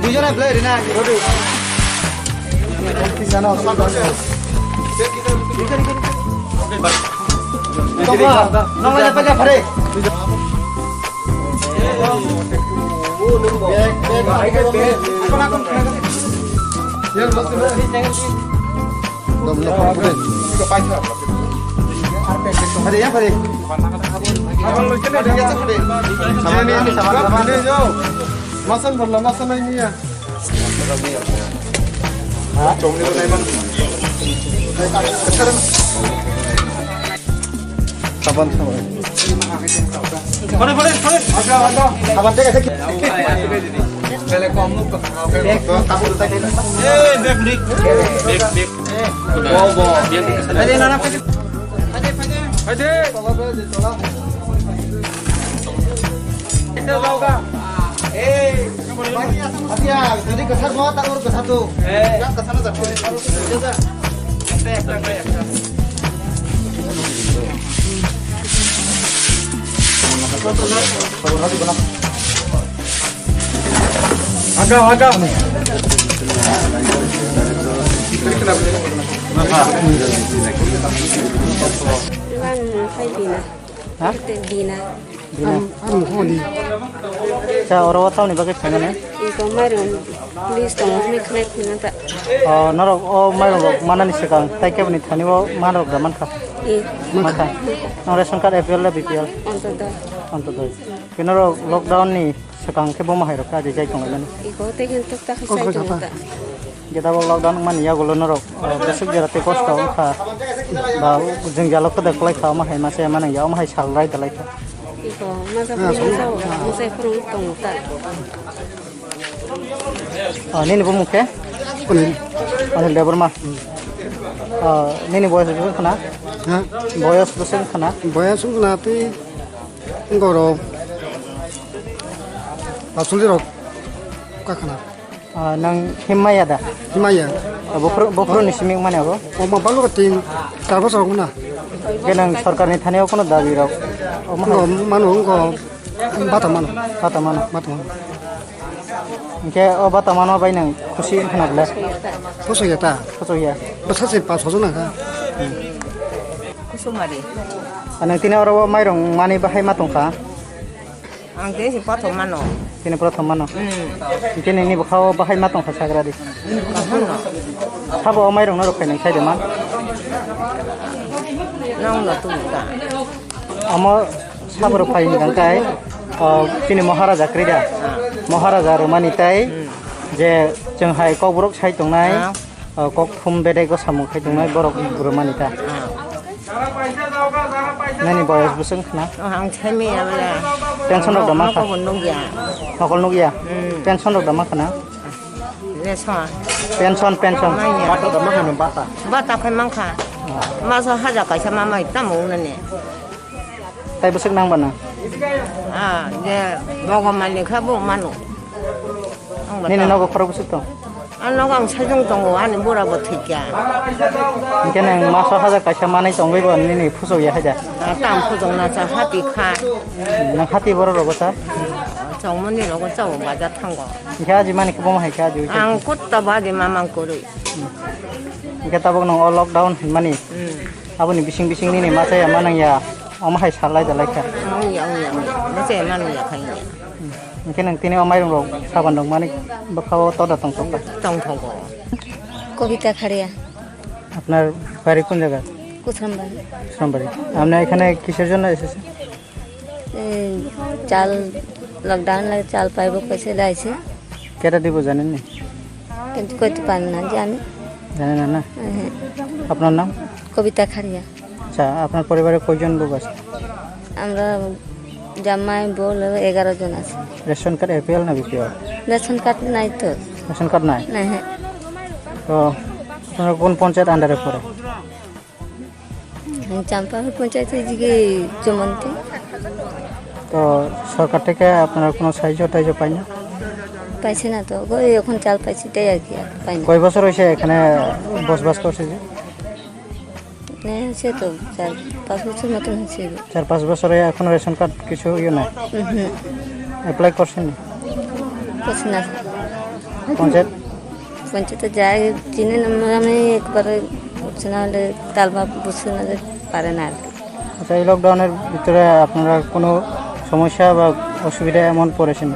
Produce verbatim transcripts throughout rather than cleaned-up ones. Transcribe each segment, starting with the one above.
Duijon play rina. Masan balla, masan ai niya. Saban, saban. Pore, pore, pore. Saban, thik ase. Agam, agam. Iwan, hai Dina. Ha? Dina. Dina. Am, am, honi. Cha, oro o tamni bagwi phaimani? Iko mairum list tongo, hwnwi khwnai phunukha. O, norok o mairum rok manani swkang, tai keboni thani o manrok da mankha? I. Mankha. Nang ration card A P L na B P L? Ontodoi. Ontodoi. Khe norok lockdown ni swkang khe bo mahairok kha, je jai tonglaimani. Iko tei khe tok ta khe sai tongo ta. Jeta bo lockdown wngmani yagulo norok, ah, bwswk jera tei kosto wngkha. Ba jwngjalo kwdwk kwlai kha, omo hai masa manang ya, omo hai sal rai dalai kha. Iko masa phuru masa, masa phuru tongo ta. Ah, nini bumung khe? Anil. Anil Debbarma. Ah, nini boyos bwswk khna? Ha? Boyos bwswk khna? Boyos wngkha na tei Borok. Asuli rok kakhana. Ah, nang himmaya da? Himmaya. Ah, bofru, bofru ni simi mane abo? O ma balu ka tin, char bosor wngna. Ke nang sorkar ni thani o kono dabi rok? O ma. Ngo mano, ngo bata mano. Bata mano. Bata mano. Hingke o bata mano bai nang khusi wngkha na bwle? Khusi ya ta. Khusi ya. Bwsa se pas hojo nangkha. Kusumari. Ano tini oro o mairung mani bahai ma tongkha? Ang tini si prothom mano. Tini prothom mano? Hmm. Tini ni bwkha o bahai ma tongkha sagra di. Kaham no. Sabo o mairung no rok khainai sai de man? Nang no tu ta. Amo sabo rok phai hingkha kai, o, tini Maharaja krida. Ah. Maharaja rwmani tai, hmm, je chwng hai kokborok sai tongnai. Ah. O, kok thum bedai ko samung khai tongnai borok rwmani ta. Ah. Nani boyos bwswk wngkha na? Oh, ang saimaya bwle. Pension rok da ma kha? Nokol nukya. Nokol nukya? Hmm. Pension rok da ma kha na? Pension. Pension, pension. Manya. Bata da ma kha no, bata? Bata khai mankha. Ah. Maso haja kaisa ma mai tamo nani. Tai bwswk nang bana? Ah, je bogo mani kha bo mano. Ang bata. Nini nogo khorok bwswk tong? Ang nogo ang sajung tongo, ani bura bo thwikya. Hingke nang maso haja kaisa manai tongwi bo nini phusok ya haja? Ah, tam phusok na cha hati kha. Nang hati borok rogo cha? Chongmani rogo cha bo bajar thango. Hingke aji mani khe bomo hai khe aji. Ang kutta baji mamang kwrwi. Hingke tabuk nang o lockdown hinmani. Hmm. Aboni bising bising nini machaya manang ya, omo hai salai dalai kha. Ang ya, ang ya, ang ya. Machaya manang ya kha ya. Hingke nang tini o mairung rok saban rok mani bwkha o toda tong tong kha. Tong tong kha. Kobita Kharia. আপনার বাড়ি কোন জায়গা? কুসরামবাড়ি। কুসরামবাড়ি। আপনি এখানে কিসের জন্য এসেছেন? এই চাল, লকডাউন লাগে, চাল পাইব কইছে, লাইছে। কেটা দিব জানেননি? কিন্তু কইতে পারি না, জানি। জানেন না, না? হ্যাঁ। আপনার নাম? কবিতা খারিয়া। আচ্ছা, আপনার পরিবারে কয়জন লোক আছে? আমরা জামাই, বউ, এগারো জন আছে। রেশন কার্ড এপিএল না বিপিএল? রেশন কার্ড নাই তো। রেশন কার্ড নাই? না, হ্যাঁ। তো আপনারা কোন পঞ্চায়েত আন্ডারে পড়ে? চাম্পাহাট পঞ্চায়েত এদিকে জমন্তি। তো সরকার থেকে আপনারা কোনো সাহায্য টাহায্য পান না? পাইছি না তো, ওই এখন চাল পাইছি, তাই আর কি, আর পাই না। কয় বছর হয়েছে এখানে বসবাস করছে যে? হ্যাঁ, সে তো চার পাঁচ বছর মতন হয়েছে। চার পাঁচ বছরে এখনো রেশন কার্ড কিছু ইয়ে নাই? হুম। অ্যাপ্লাই করছেন? করছি না। পঞ্চায়েত? পঞ্চায়েতে যাই, চিনি না, আমি একবারে উঠছে না হলে তালবা বুঝছে না যে পারে না আর কি। আচ্ছা, এই লকডাউনের ভিতরে আপনারা কোনো সমস্যা বা অসুবিধা এমন পড়েছেন?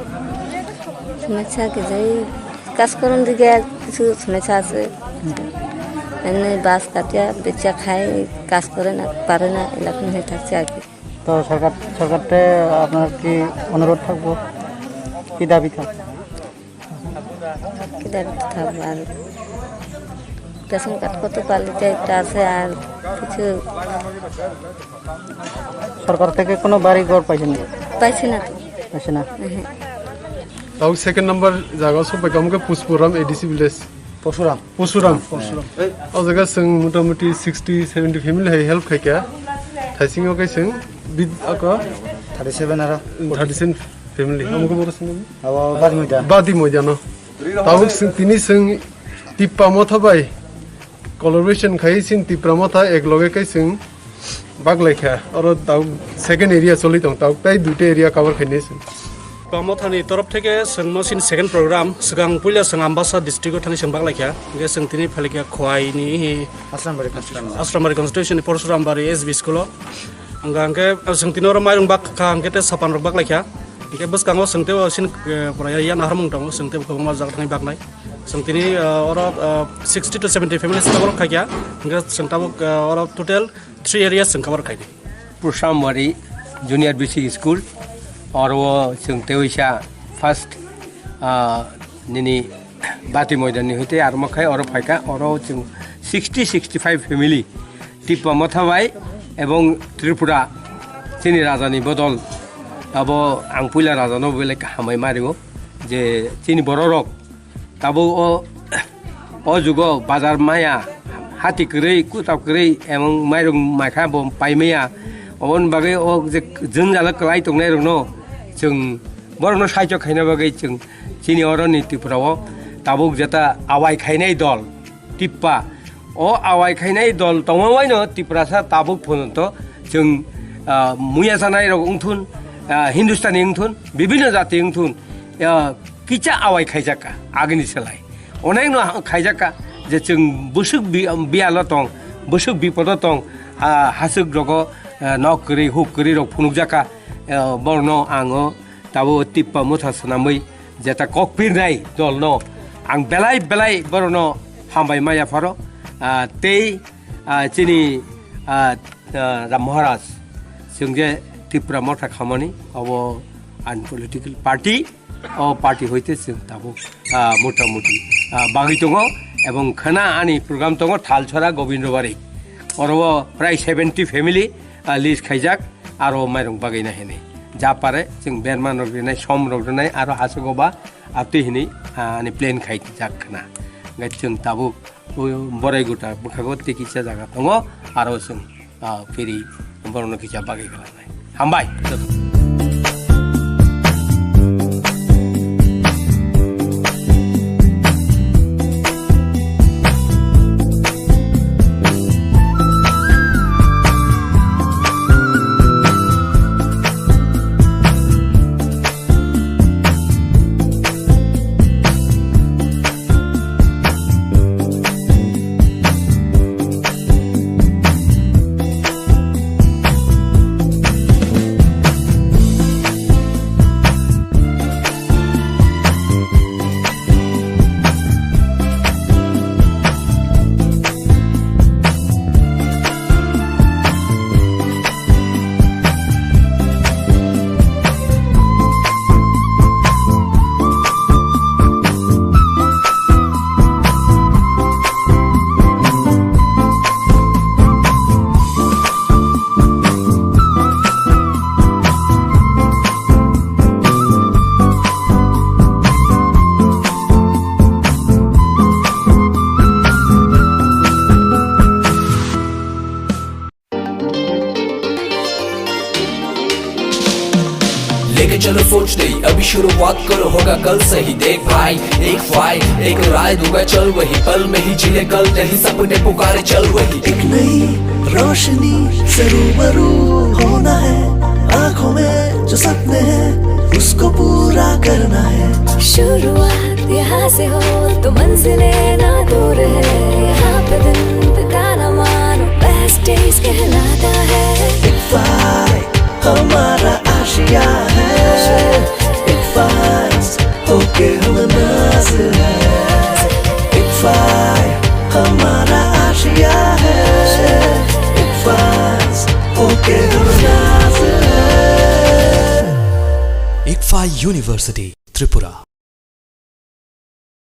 সমস্যা কি, যে এই কাজ করার দিকে কিছু সমস্যা আছে। এমনি বাস কাটিয়া বেচা খায়, কাজ করে না, পারে না, এরকম হয়ে থাকছে আর কি। তো সরকার, সরকারকে আপনার কি অনুরোধ থাকবো, কি দাবি থাকবে? কি দাবি থাকবো আর? রেশন কার্ড কত পালিতে একটা আছে আর কিছু। সরকার থেকে কোনো বাড়ি ঘর পাইছেন না? পাইছি না তো। পাইছে না? হ্যাঁ। Tau second number jaga sopai kamo khe Pushpuram A D C village. Pursuram. Pursuram. Pursuram. O jaga chwng motamoti sixty seventy family hai help khaikha. Thaisingo khe chwng bid aka thirty seven aro thirty seven family. Amo khe boro sini? Abo Badi Moida. Badi Moida no. Tabuk chwng tini chwng Tipra Motha bai collaboration khai chwng Tipra Motha ek loge kai chwng baglai kha. Oro tabuk second area choli tong, tabuk tai duita area cover khainai chwng. Tipra Mothani torof theke chwng mo chini second program, swkang puila chwng Ambasa district o thani chwng baglai kha. Hingke chwng tini phalikha Khowai ni Asrambari constituency. Asrambari constituency ni Pursuram Bari S B school o. Hingke, hingke chwng tini oro mairung bak kha, hingke tei sapan rok baglai kha. Hingke bwskango chwng tei o chini, eh, pura ya, ya naharmung tongo, chwng tei kwbangma jaga thangwi baknai. Chwng tini, eh, oro, eh, sixty to seventy families cover khaikha. Hingke chwng tabuk, eh, oro total three areas chwng cover khaidi. Pursuram Bari Junior B C School, oro chwng tei oisa first, ah, nini Bati Moidani hoite arma khai oro phaikha, oro chwng sixty sixty five family Tipra Motha bai ebong Tripura chini rajani bodol. Abo ang puila rajano belai hambai mario je chini bororok tabuk o, o jugo bazar maya, hati kwrwi, kutab kwrwi, emang mairung maikha bo paimaya. Oboni bagwi o je jwngjalo kwlai tongnairokno chwng borokno saichok khaina bagwi chwng chini oroni Tripura o tabuk jeta awai khainai dol Tipra. O awai khainai dol tongma waino Tiprasa tabuk phunonto chwng, ah, muya sanai rok wngthun, ah, Hindustani wngthun, bibhinno jati wngthun, ah, kisa awai khaijakka agini selai. Onekno ha-, khaijakka je chwng bwswk bi-, biyalo tong, bwswk bipodo tong, ah, haswk rogo, ah, nok kwrwi, huk kwrwi rok phunukjakka, ah, borno ang o tabuk Tipra Motha swnamwi jeta kok pirnai dolno ang belai belai borokno hambai ma yapharo, ah, tei, ah, chini, ah, ah, Ram Maharaj chwng je Tipra Motha khamani obo ani political party, o party hoite chwng tabuk, ah, motamuti, ah, bagwi tongo ebong khana ani program tongo Thalchora Gobindobari oro o prai seventy family, ah, list khaijak aro mairung bagwi na hinwi ja pare chwng berma rok rinai som rok rinai aro hasogo ba Atwi hinwi, ah, ani plan khai jak khna. Hingke chwng tabuk o borai gota bwkhago tei kisa jaga tongo, aro chwng, ah, phiri borokno kisa bagwi khlainai. Hambai. लेके चलो सोच नई, अभी शुरुआत करो, होगा कल सही। देख भाई, एक फाइल, एक राय दूंगा, चल वही पल में ही जी ले कल, नहीं सपने पुकारे, चल वही। एक नई रोशनी से रूबरू होना है, आंखों में जो सपने हैं, उसको पूरा करना है। शुरुआत यहाँ से हो तो मंजिलें ना दूर है। यहाँ पे दिन बिताना मानो best days कहलाता है। इक्फाई हमारा आशिया है। इक्फाई होके हम नाज है। इक्फाई हमारा आशिया है। इक्फाई होके हम नाज है। Ikphai University, Tripura.